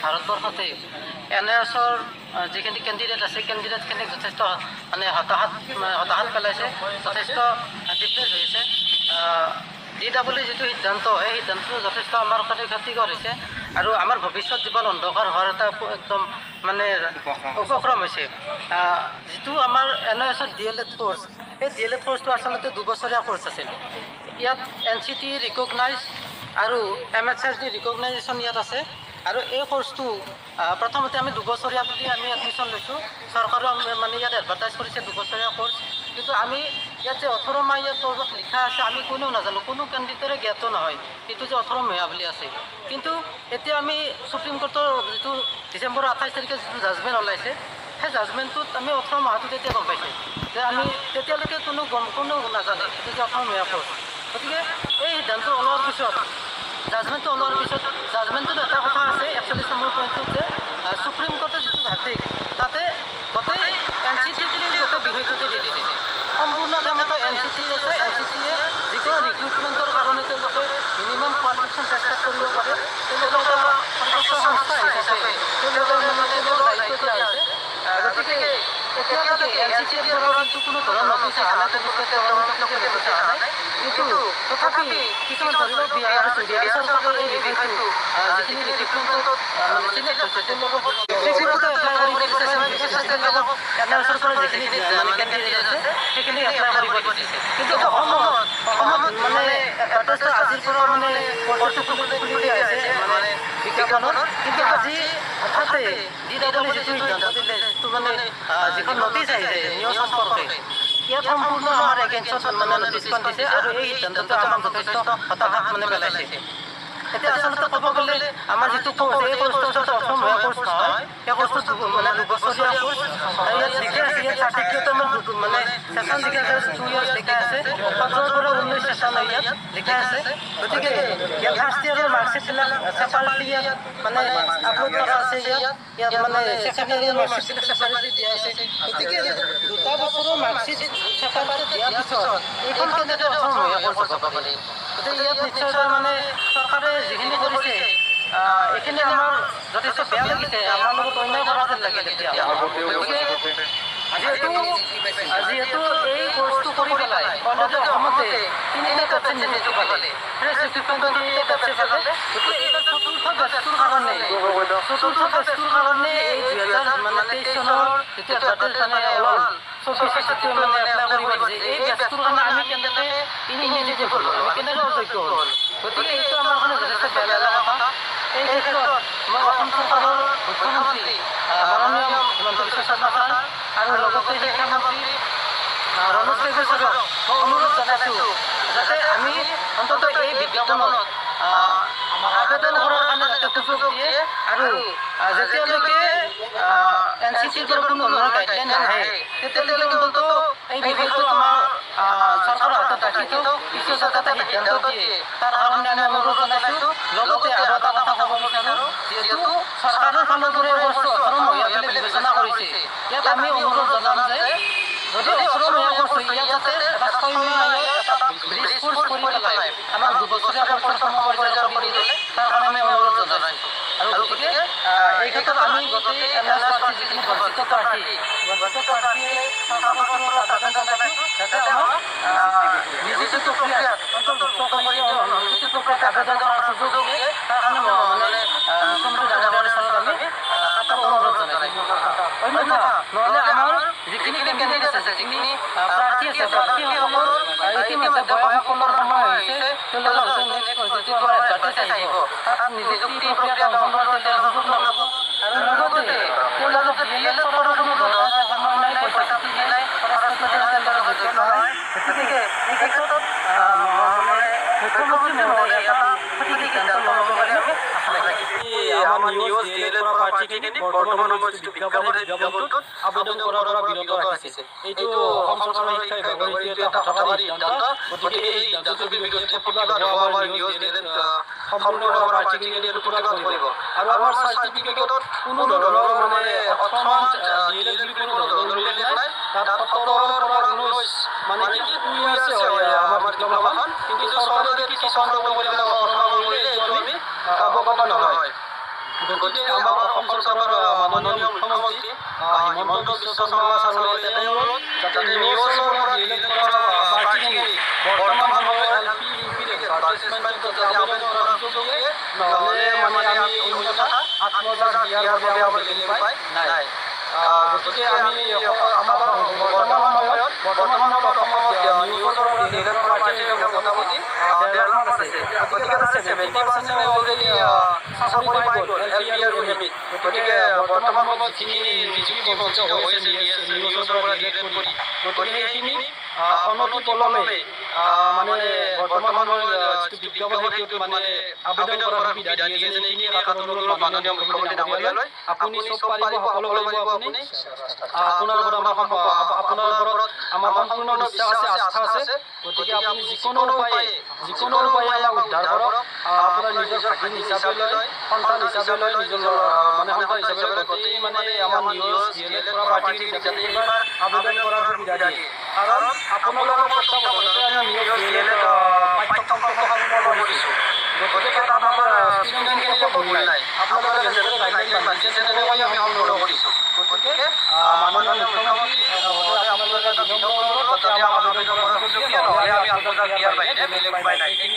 ভাৰতবৰ্ষতে এন আই এছৰ যিখিনি কেণ্ডিডেট আছে, কেণ্ডিডেটখিনিক যথেষ্ট মানে হতাশাত পেলাইছে, যথেষ্ট ডিপ্ৰেছ হৈছে। ডি ডাবল ই যিটো সিদ্ধান্ত, সেই সিদ্ধান্তটো যথেষ্ট আমাৰ কাৰণে ক্ষতিকৰ হৈছে আৰু আমাৰ ভৱিষ্যত জীৱন অন্ধকাৰ হোৱাৰ এটা একদম মানে উপক্ৰম হৈছে। যিটো আমাৰ এন আই এছৰ ডি এল এড কৰ্চ, সেই ডি এল এড কৰ্চটো আচলতে 2 বছৰীয়া কৰ্চ আছিল। ইয়াত এনচিটি ৰিকগনাইজ আৰু এমএইচআৰডি ৰিকগনাইজেশ্যন ইয়াত আছে। আৰু এই কৰ্চটো প্ৰথমতে আমি 2 বছৰীয়া বুলি আমি এডমিশ্যন লৈছোঁ। চৰকাৰেও মানে ইয়াত এডভাৰটাইজ কৰিছে 2 বছৰীয়া কৰ্চ। কিন্তু আমি ইয়াত যে 18 মাহ ইয়াত তলত লিখা আছে, আমি কোনেও নাজানো, কোনো কেণ্ডিডেটৰে জ্ঞাত নহয় এইটো যে 18 মহীয়া বুলি আছে। কিন্তু এতিয়া আমি চুপ্ৰিম কোৰ্টৰ যিটো ডিচেম্বৰৰ 28 তাৰিখে যিটো জাজমেণ্ট ওলাইছে, সেই জাজমেণ্টটোত আমি 18 মাহটো তেতিয়া গম পাইছোঁ যে আমি তেতিয়ালৈকে কোনো নাজানে এইটো যে 18 মহীয়া কৰ্চ। গতিকে এই সিদ্ধান্ত ওলোৱাৰ পিছত, জাজমেণ্টটো ওলোৱাৰ পিছত, জাজমেণ্টটোত এটা কথা আছে 41 নম্বৰ পইণ্টটোত যে চুপ্ৰিম কোৰ্টৰ যিটো ভাৰ্ডিক্ট, তাতে গোটেই এনচিটি গোটেই বিষয়টোতে দি দিছে। সম্পূৰ্ণ কামতে এনচিটি আছে। এনচিটিয়ে যিকোনো ৰিক্ৰুটমেণ্টৰ কাৰণে তেওঁলোকে মিনিমাম কোৱালিফিকেশ্যন প্ৰেছক্ৰাইব কৰিব পাৰে। তেওঁলোকৰ এটা সৰ্বোচ্চ সংস্থা হিচাপে তেওঁলোকৰ মানে তেওঁলোকৰ দায়িত্ব দিয়া হৈছে। গতিকে এতিয়ালৈকে এনচিটিৰ পৰা কিন্তু কোনো ধৰণৰ নটিচ অহা নাই, তেওঁলোকে নটিচ অহা নাই। কিন্তু তথাপি কিছুমান, ধৰি লওক বিহাৰ চৰকাৰৰ এই বিষয়টো যিখিনি ৰিক্ৰুটমেণ্টত মানে চিলেক্ট হৈছে, তেওঁলোকক ফ্লেক্সিবলকৈ এপ্লাই কৰিব দিছে। তেওঁলোকক এন আই এছৰ পৰা যিখিনি মানে কেণ্ডিডেট আছে, সেইখিনি এপ্লাই কৰিব দিছে। কিন্তু অসমত মানে এডভাৰটাইজটো আজিৰ পৰা মানে পৰ্টেলটো খুলি দিয়া হৈছে মানে বিজ্ঞাপনত। কিন্তু আজি হঠাতে ডি ডাবল যিটো সিদ্ধান্ত দিলে, যিটো মানে যিখন নটিচ আহিছে নিয়োগ সম্পৰ্কে, ইয়াত সম্পূৰ্ণ আমাৰ এগেইনষ্টত মানে নটিচখন দিছে আৰু এই সিদ্ধান্তটো আমাক যথেষ্ট হতাশাত মানে পেলাইছে। এতিয়া আচলতে ক'ব গ'লে আমাৰ যিটো কৰ্চ, এই কৰ্চটো আচলতে 18 মহীয়া কৰ্চ নহয়। এই কৰ্চটো মানে 2 বছৰীয়া কৰ্চ। ইয়াত লিখা আছে, ইয়াত চাৰ্টিফিকেট আমাৰ মানে ছেশ্যন লিখা আছে, 2 ইয়াৰ্ছ লিখা আছে। 17ৰ পৰা 19 ছেশ্যন ইয়াত লিখা আছে। গতিকে ইয়াত ফাৰ্ষ্ট ইয়াৰৰ মাৰ্কশ্বিটবিলাক ছেপাৰেটলি ইয়াত মানে আপলোড কৰা আছে। ইয়াত মানে ছেকেণ্ড ইয়াৰৰ মাৰ্কশ্বিটবিলাক ছেপাৰেটলি দিয়া আছে। গতিকে দুটা বছৰৰ মাৰ্কশ্বিট ছেপাৰেটলি দিয়াৰ পিছত এইখন কেনেকৈ 18 মহীয়া কৰ্চ হ'ব পাৰে? গতিকে ইয়াত নিশ্চয় মানে চৰকাৰে যিখিনি কৰিছে, এইখিনি আমাৰ যথেষ্ট বেয়া লাগিছে। আমাৰ লগত অন্যায় কৰা যেন লাগিল এতিয়া। গতিকে যিহেতু এই কৰ্চটো কৰি পেলাই অলৰেডি অসমতে তিনিটা বেটছে নিযুক্তি পালে, ফ্ৰেছ ৰিক্ৰুটমেণ্টত তিনিটা বেটছে পালে। গতিকে এইবাৰ চতুৰ্থ বেটছটোৰ কাৰণে এই 2000 মানে 23 চনৰ যিটো এডভাৰটাইজ মানে ওলাল, 24ত যিটো মানে এপ্লাই কৰিব দিছে, এই বেটছটোৰ কাৰণে আমি কেনেকৈ ইনএলিজিবল হ'লো, আমি কেনেকৈ অযোগ্য হ'লো? গতিকে এইটো আমাৰ কাৰণে যথেষ্ট বেয়া লগা কথা। এই ক্ষেত্ৰত মই অসম চৰকাৰৰ মুখ্যমন্ত্ৰী মাননীয় হিমন্ত বিশ্ব শৰ্মা ছাৰ আৰু লগতে শিক্ষামন্ত্ৰী ৰণোজ পেগু ছাৰক মই অনুৰোধ জনাইছোঁ যাতে আমি অন্ততঃ এই বিজ্ঞাপনত আবেদন কৰাৰ কাৰণে যাতে সুযোগ দিয়ে আৰু যেতিয়ালৈকে এনচিটিৰ পৰা কোনো ধৰণৰ গাইডলাইন নাহে, তেতিয়ালৈকে অন্ততঃ এই বিষয়টো আমাৰ চৰকাৰৰ হাতত ৰাখি থওক, পিছত যাতে এটা সিদ্ধান্ত দিয়ে, তাৰ কাৰণে আমি অনুৰোধ জনাইছোঁ। লগতে আৰু এটা কথা ক'ব বিচাৰোঁ, যিহেতু চৰকাৰৰ ফালৰ পৰা এই বস্তু 18 মহীয়া বুলি বিবেচনা কৰিছে, ইয়াত আমি অনুৰোধ জনাম যে যদি 18 মহীয়া কৰ্চ হয়, ইয়াত যাতে এটা 6 মহীয়া এটা ব্ৰিজ কোৰ্চ কৰি পেলাই আমাক 2 বছৰীয়া কৰ্চৰ সমপৰ্যায়ৰ কৰি দিয়ে, তাৰ কাৰণে আমি অনুৰোধ জনাইছোঁ। আৰু গতিকে এই ক্ষেত্ৰত আমি গোটেই এন এছ প্ৰাৰ্থী, যিখিনি বঞ্চিত প্ৰাৰ্থীয়ে চৰকাৰৰ ওচৰত আবেদন জনাইছোঁ যাতে আমাক নিযুক্তি প্ৰক্ৰিয়াত অন্তৰ্ভুক্ত কৰি নিযুক্তি প্ৰক্ৰিয়াত আবেদন কৰাৰ সুযোগ দিয়ে, তাৰ কাৰণে মানে মুখ্যমন্ত্ৰী ডাঙৰীয়াৰ ওচৰত আমি কাতৰ অনুৰোধ জনাইছোঁ। অন্যথা নহ'লে আমাৰ যিখিনি কেণ্ডিডেট আছে, যিখিনি প্ৰাৰ্থী আছে, প্ৰাৰ্থীসকলৰ ইতিমধ্যে বয়সকলৰ সময় হৈছে। তেওঁলোকৰ হয়তো নেক্সট যিটো আমাৰ এডভাৰটাইজ আহিব, তাত নিযুক্তি প্ৰক্ৰিয়াত অংশগ্ৰহণ তেওঁলোকে সুযোগ নাপাব আৰু লগতে তেওঁলোকক ডি এল এড কৰাৰ কোনো ধৰণৰ সময় নাই, পইচা পাতি নাই, খৰচ পাতি তেওঁলোকৰ যোগ্য নহয়। গতিকে এই ক্ষেত্ৰত মানে মুখ্যমন্ত্ৰী মহোদয়ে এটা সঠিক সিদ্ধান্ত ল'ব বুলি আমি আশা ৰাখিছোঁ। আমাৰ নিউজ ডি এল এড কৰা প্ৰাৰ্থীখিনি বৰ্তমান সময়ত যিটো বিজ্ঞাপন, সেই বিজ্ঞাপনটোত আবেদন কৰাৰ পৰা বিৰত ৰাখিছে। এইটো অসম চৰকাৰৰ শিক্ষা বিভাগৰ এইটো এটা হঠকাৰী সিদ্ধান্ত। গতিকে এই সিদ্ধান্তটোৰ বিৰুদ্ধে প্ৰতিবাদ হোৱা আমাৰ নিউজ ডি এল এড সম্পূৰ্ণ কৰা প্ৰাৰ্থীখিনিয়ে প্ৰতিবাদ কৰিব। আৰু আমাৰ চাৰ্টিফিকেটত কোনো ধৰণৰ মানে 18 মান্থ ডি এল এড বুলি কোনো ধৰণৰ উল্লেখ নাই। তাত 17ৰ পৰা 19, মানে কি 2 ইয়াৰ্ছে হয় আমাৰ ডিপ্ল'মাখন। কিন্তু চৰকাৰে কি চক্ৰান্ত কৰি পেলাই 18 কৰিলে, এইটো আমি অৱগত নহয়। গতিকে আমাৰ অসম চৰকাৰৰ মাননীয় মুখ্যমন্ত্ৰী হিমন্ত বিশ্ব শৰ্মা ছাৰলৈ এটাই অনুৰোধ, যাতে নিউজৰ পৰা ডি এল এড কৰা প্ৰাৰ্থীখিনি বৰ্তমান সময়ত এল পি, ইউ পিৰ এডভাৰটাইজমেণ্টত যাতে আবেদন কৰাৰ সুযোগ দিয়ে, নহ'লে মানে আমি অন্যথা আত্মজাহ দিয়াৰ বাবে আমাৰ বেলেগ উপায় নাই। গতিকে আমি আমাৰ বৰ্তমান সময়ত অসমত নিউজৰ পৰা ডি এল এড কৰা প্ৰাৰ্থীৰ সংখ্যা মোটামুটি 1.5 লাখমান আছে। গতিকে তাৰে 70%-এ অলৰেডি চাকৰি পাই গ'ল এল পি আৰু এম ইত। গতিকে বৰ্তমান সময়ত যিখিনি নিযুক্তি বঞ্চিত হৈ আছে নিউজৰ পৰা ডি এল এড কৰি, গতিকে সেইখিনি অনতি পলমে মানে বৰ্তমান সময়ত যিটো বিজ্ঞাপন, সেইটোত মানে আবেদন কৰাৰ সুবিধা দিয়ে যেন, এইখিনি এটা অনুৰোধ মাননীয় মুখ্যমন্ত্ৰী ডাঙৰীয়ালৈ। আপুনি চব পাৰিব, সকলো পাৰিব আপুনি। আপোনাৰ ওপৰত আমাৰ সম্পূৰ্ণ বিশ্বাস আছে, আস্থা আছে। গতিকে আপুনি যিকোনো উপায়ে আমাক উদ্ধাৰ কৰক। আপোনাৰ নিজৰ ভাগিন হিচাপে লৈ, সন্তান হিচাপে লৈ, নিজৰ মানে সন্তান হিচাপে লৈ গোটেই মানে আমাৰ নিউজ ডি এল এড কৰা প্ৰাৰ্থীখিনিক যাতে এইবাৰ আবেদন কৰাৰ সুবিধা দিয়ে। কাৰণ আপোনালোকৰ তত্বাৱধানতে আমি নিউজ ডি এল এড পাঠ্যক্ৰমটো সম্পূৰ্ণ কৰিছোঁ। গতিকে তাত আমাৰ ষ্টুডেণ্টখিনিৰ একো ভুল নাই। আপোনালোকে যেনেদৰে গাইডলাইন বান্ধি দিছে, তেনেকৈ আমি সম্পূৰ্ণ কৰিছোঁ। গতিকে মাননীয় মুখ্যমন্ত্ৰী মহোদয়, আপোনালোকে এটা বিনম্ৰ অনুৰোধ, যাতে আমাক আবেদন কৰাৰ সুযোগ দিয়ে, নহ'লে আমি আত্মজাহ দিয়াৰ বাহিৰে বেলেগ উপায় নাই। এইখিনি।